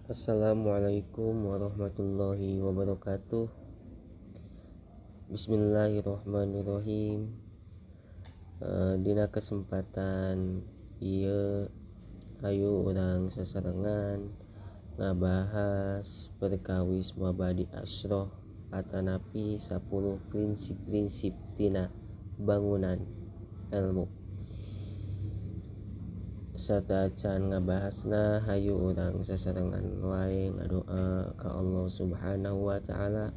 Assalamualaikum warahmatullahi wabarakatuh. Bismillahirrahmanirrahim. Dina kesempatan ieu ayo urang sasarengan ngabahas perkawis mabadi asroh atanapi 10 prinsip-prinsip tina bangunan ilmu. Sateuacan ngabahasna hayu urang sasarengan wae ngadoa ka Allah Subhanahu wa taala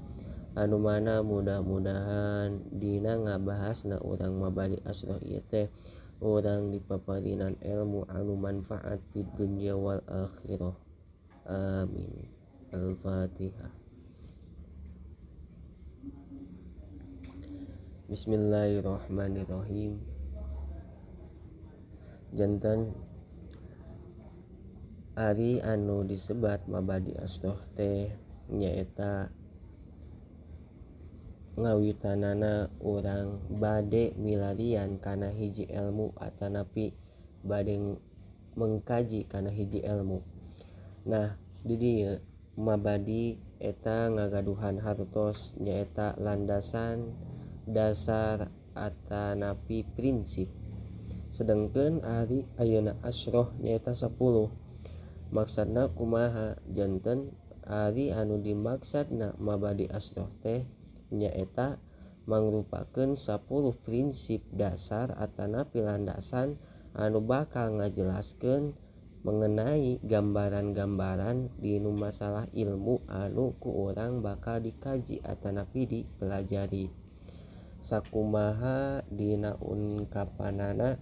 anu mana mudah-mudahan dina ngabahasna urang mabadi asroh ieu teh urang dipaparinan ilmu anu manfaat fid dunya wal akhirah. Amin. Al-Fatihah. Bismillahirrahmanirrahim. Janten ari anu disebat mabadi asroh teh nyaeta ngawitanana urang bade milarian kana hiji ilmu atanapi bade mengkaji kana hiji ilmu. Nah, di dieu mabadi eta ngagaduhan hartos nyaeta landasan dasar atanapi prinsip. Sedengkeun ari ayeuna asroh nyaeta 10. Maksudna kumaha? Janten ari anu dimaksudna mabadi asroh teh nyaeta mangrupakeun 10 prinsip dasar atanapi landasan anu bakal ngajelaskeun mengenai gambaran-gambaran dinu masalah ilmu anu ku urang bakal dikaji atanapi dipelajari. Sakumaha dina ungkapanana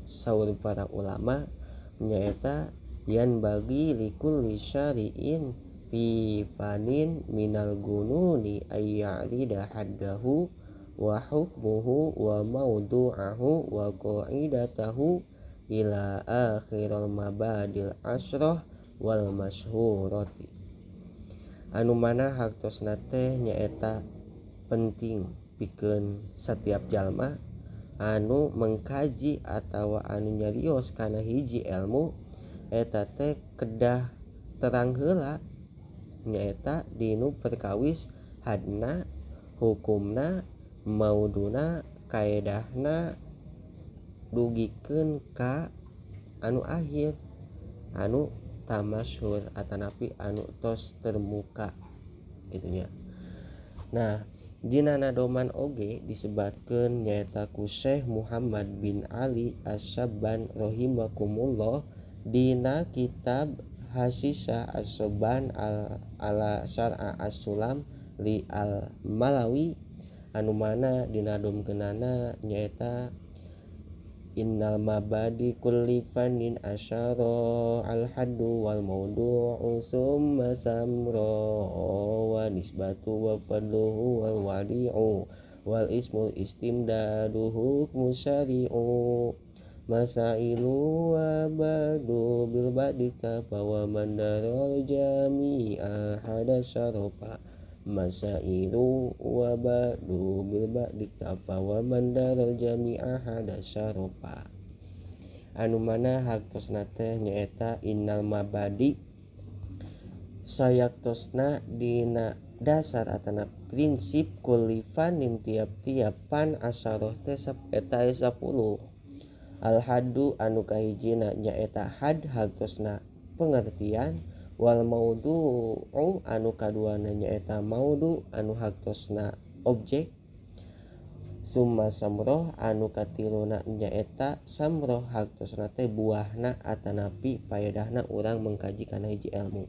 saur para ulama nyaeta yan bagi likulli syari'in fi fanin minal gununi ayya'rida haddahu wa hukmuhu wa mawdu'ahu wa qa'idatahu ila akhiril mabadil asroh wal masyhurati. Anu mana hartosna teh nyaeta penting pikeun setiap jalma anu mengkaji atawa anu nyarios kana hiji ilmu eta teh kedah terang heula nyaeta dinu perkawis hadna, hukumna, mauduna, kaedahna dugikeun ka anu akhir anu tamasyhur atanapi anu tos termuka kitu nya. Nah, dina nadoman oge disebatkeun nyaeta ku Syekh Muhammad bin Ali As-Sabban rahimakumullah dina kitab Hasisah As-Sabban ala Syar'a As-Sulam li Al-Malawi anu mana dina domkeunana nyaeta innal mabadi kulli fannin asyara al-haddu wal mawdu'u summa samra wa nisbatu wa fadluhu wal wadi'u wal ismul istimdadu hukmu syari'u masailu wa badu bil badi tapa wa mandarul jami'a hada syarafa masailu wa badu bil badi tapa wa mandarul jami'a hada syarafa. Anu mana hartosna teh nyaeta innal mabadi sayaktosna dina dasar atana prinsip kulli fanin tiap-tiap pan asaroh teh eta 10. Al haddu anu kahijina nyaeta had hartosna pengertian, wal maudu'u anu kaduana nyaeta maudu anu hartosna objek, summa samroh anu katiluna nyaeta samroh hartosna teh buahna atanapi paedahna urang mengkaji kana hiji ilmu,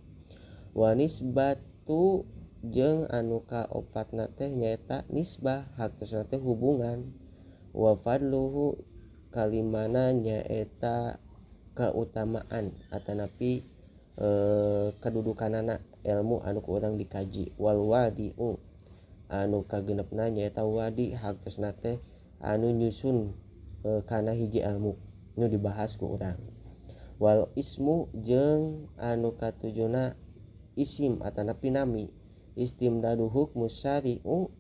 wa nisbatu jeung anu kaopatna teh nyaeta nisbah hartosna teh hubungan, wa fadluhu kalimana nyaeta keutamaan atanapi kedudukanana ilmu anu ku urang dikaji, wal wadi'u anu kagenepna nyaeta wadi hartosna teh anu nyusun kana hiji ilmu nu dibahas ku urang, wal ismu jeung anu katujuna isim atanapi nami istimdadu hukmu syari'u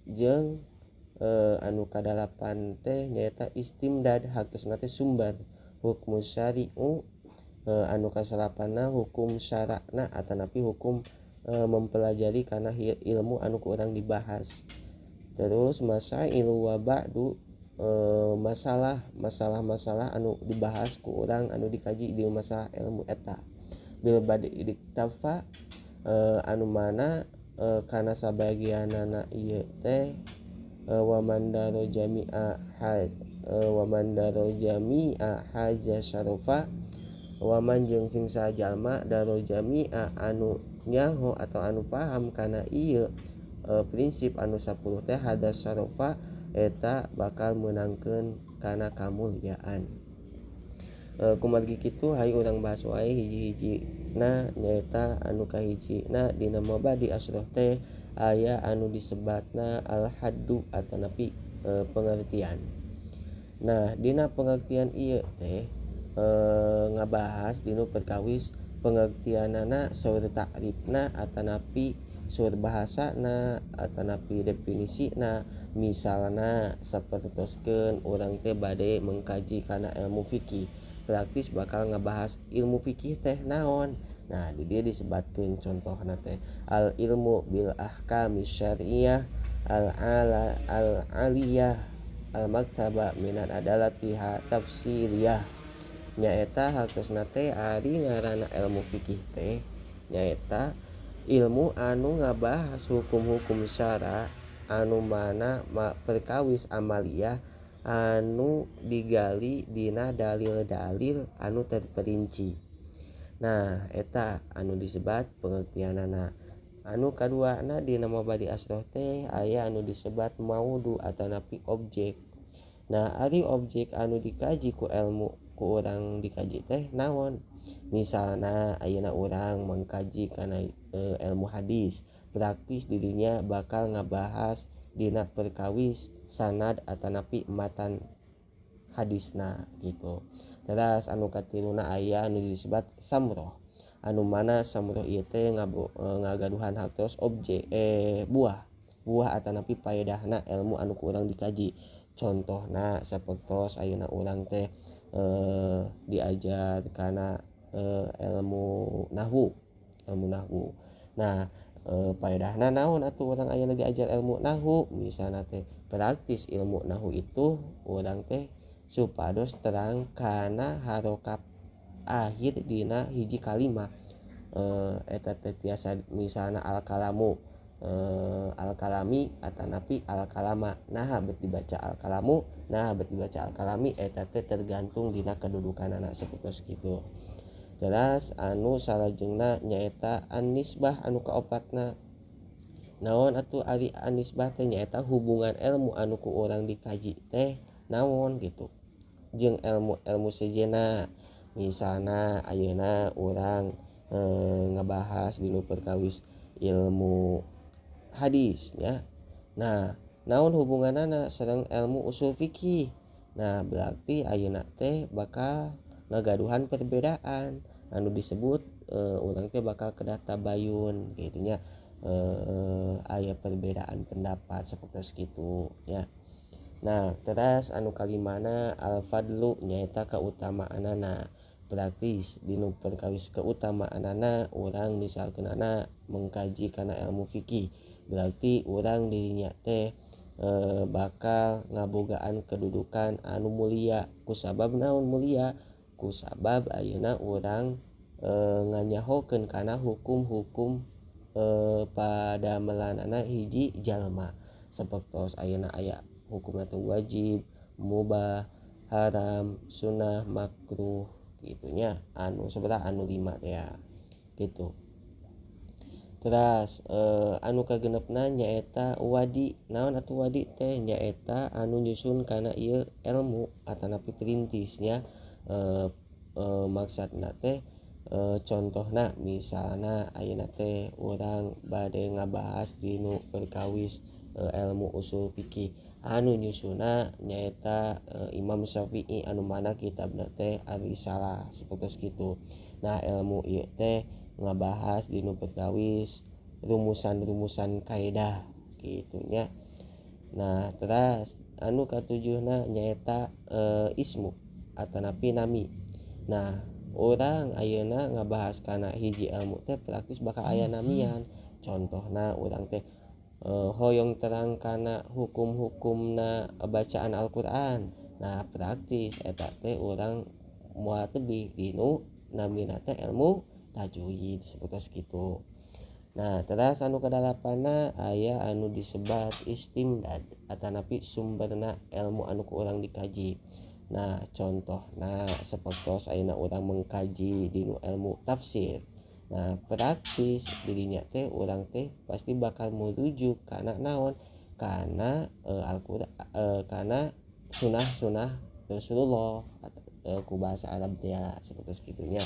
jeung anu kadalapan teh nyaeta istimdad hartosna teh sumber hukmu syari'u Anu kasalapanna hukum syarakna atanapi hukum mempelajari kana ilmu anu ku urang dibahas. Terus masailu wa ba'du, masalah-masalah anu dibahas ku urang anu dikaji di masalah ilmu eta. Bil badi diktafa, anu mana kana sabagianana ieu teh wa mandaro jami'a wa mandaro jami'a haja syarafa, wa man jeung sing sajalma daro jami'a anu nyaho atau anu paham kana ieu prinsip anu 10 teh hada syarafa eta bakal meunangkeun kana kamuliaan. Kumargi kitu hayu urang bahas wae hiji-hiji na nyaeta anu kahijina dina mabadi asroh teh aya anu disebatna al haddu atanapi pengertian. Nah dina pengertian ieu teh ngabahas dinu perkawis pengertianana saur takrifna atanapi saur bahasana atanapi definisina. Misalna sapertoskeun urang teh bade mengkaji kana ilmu fikih, praktis bakal ngebahas ilmu fikih teh naon. Nah di dia disebatkeun contohna teh al ilmu bil ahkami syariah al ala al aliyah al maktaba minat adalatiha tafsiriyah. Nyaeta hartosna teh ari ngaranna ilmu fikih teh nyaeta ilmu anu ngabahas hukum-hukum syara anu mana perkawis amaliyah anu digali dina dalil-dalil anu terperinci. Nah eta anu disebat pengertianana. Anu kaduana dina mabadi asroh teh aya anu disebat maudu atanapi objek. Nah ari objek anu dikaji ku ilmu ku urang dikaji teh naon. Misalna ayeuna urang mengkaji kana ilmu hadis, praktis dirinya bakal ngabahas dina perkawis sanad atanapi matan hadisna gitu. Terus anu katiluna aya anu disebat samroh, anu mana samroh ieu teh ngagaduhan hartos objek buah atanapi paedahna ilmu anu ku urang dikaji. Contohna sapertos ayeuna urang teh diajar kana ilmu nahwu. Nah paedahna naon atuh urang ayeuna diajar ilmu nahwu, misalna teh praktis ilmu nahwu itu urang teh supados terang kana harokat akhir dina hiji kalimah. Eta teh tiasa misalna al kalamu, al kalami atanapi al kalama. Nah bet dibaca al kalamu, nah bet dibaca al kalami, eta teh tergantung dina kedudukanana sapertos kitu. Jelas anu salajengna nyaeta an-nisbah anu kaopatna. Naon atuh ari an-nisbah teh nyaeta hubungan ilmu anu ku urang dikaji teh naon gitu jeung ilmu-ilmu sejenna. Misalna ayeuna urang ngabahas dinu perkawis ilmu hadis ya. Nah naon hubunganana sareng ilmu usul fikih. Nah berarti ayeuna teh bakal ngagaduhan perbedaan anu disebut urang teh bakal kedah tabayun gitu nya, aya perbedaan pendapat seperti kitu ya. Nah terus anu kalimana al fadlu nyaeta keutamaanana. Praktis dinu perkawis keutamaanana urang misalkeunana mengkaji kana ilmu fikih, berarti urang dirinya teh bakal ngabogaan kedudukan anu mulia. Kusabab naon mulia? Kusabab ayeuna urang nganyahokeun kana hukum-hukum pada melanana hiji jalma. Sapertos ayeuna aya hukumna teh wajib, mubah, haram, sunnah, makruh gitunya, anu sebenarnya anu 5 teh ya gitu. Terus anu kagenepna nyaeta wadi. Naon atuh wadi teh? Nyaeta anu nyusun kana ieu ilmu atanapi perintisnya. Maksudna teh contohna misalna ayeuna teh urang bade ngabahas dinu perkawis ilmu usul fikih, anu nyusuna nyaeta Imam Syafi'i anu mana kitabna teh Ar-Risalah sapertos kitu. Nah ilmu ieu teh ngabahas dinu perkawis rumusan-rumusan kaidah gitunya. Nah terus anu katujuhna nyaeta ismu atanapi nami. Nah Urang ayeuna ngabahas kana hiji ilmu teh praktis bakal aya namian. Contohna urang teh hoyong terang kana hukum-hukumna bacaan Al-Qur'an. Nah praktis eta teh urang moal tebih dinu namina teh ilmu tajwid sapertos kitu. Nah teras anu kadalapanna aya anu disebat istimdad atanapi sumberna ilmu anu ku urang dikaji. Nah contohna sapertos ayeuna urang mengkaji dinu ilmu tafsir. Nah praktis dirinya teh urang teh pasti bakal merujuk kana naon, kana Al-Qur'an, kana sunah-sunah Rasulullah ku bahasa Arab teh sapertos kitunya.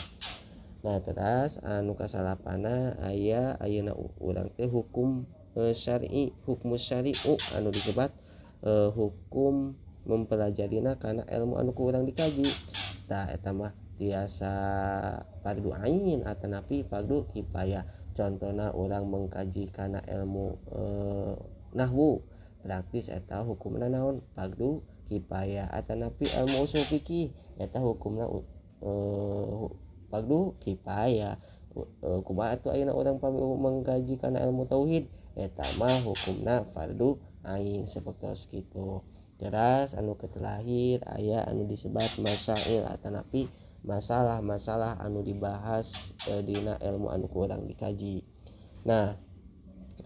Nah teras anu kasalapana aya ayeuna urang teh hukum syar'i, hukum syari'u anu disebat hukum mempelajarina kana ilmu anu ku urang dikaji. Tah eta mah tiasa fardu ain atanapi fardu kifayah. Contohna urang mengkaji kana ilmu nahwu, praktis eta hukumna naon, fardu kifayah. Atanapi ilmu usul fikih eta hukumna fardu kifayah. Kumaha atuh ayeuna urang mengkaji kana ilmu tauhid, eta mah hukumna fardu ain sapertos kitu. Teras anu ketelahir aya anu disebat masail atanapi masalah-masalah anu dibahas dina ilmu anu ku urang dikaji. Nah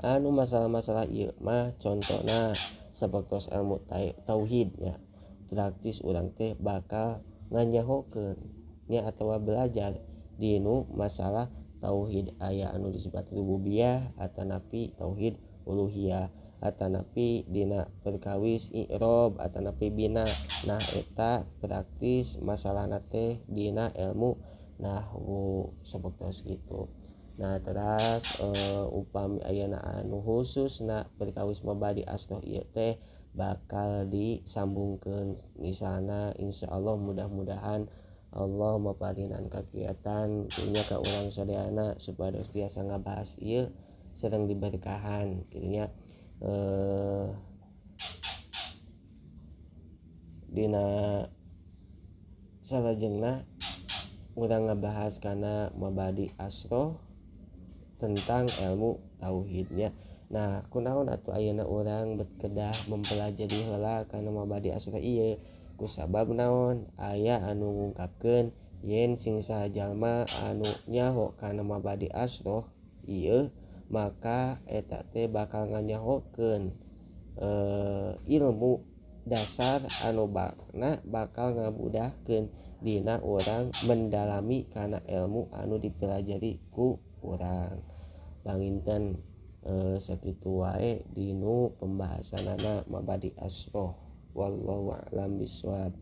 anu masalah-masalah ieu mah contohna sapertos ilmu tauhid nya, praktis urang teh bakal nganyahokeun nya atawa belajar dinu masalah tauhid aya anu disebut rububiyah atanapi tauhid uluhiyah atanapi dina perkawis i'rob atanapi bina. Nah eta praktis masalahna teh dina ilmu nahwu sapertos kitu. Nah teras upami ayeuna anu khususna perkawis mabadi asroh ieu teh bakal disambungkeun misalna insyaallah mudah-mudahan Allah maparinan kagiatan punya ka urang sadayana supados tiasa ngabahas ieu sareng diberkahan kitu nya. Dina salajengna urang ngabahas kana mabadi asroh tentang ilmu tauhidnya. Nah kunaon atuh ayeuna urang bet kedah mempelajari heula kana mabadi asroh ieu, kusabab naon aya anu ngungkapkeun yen sing saha jalma anu nyaho kana mabadi asroh ieu maka eta teh bakal nganyahokeun ilmu dasar anu bakna bakal ngabudahkeun dina urang mendalami kana ilmu anu dipelajari ku urang. Panginten sakitu wae dinu pembahasanana mabadi asroh. Wallahu a'lam bishawab.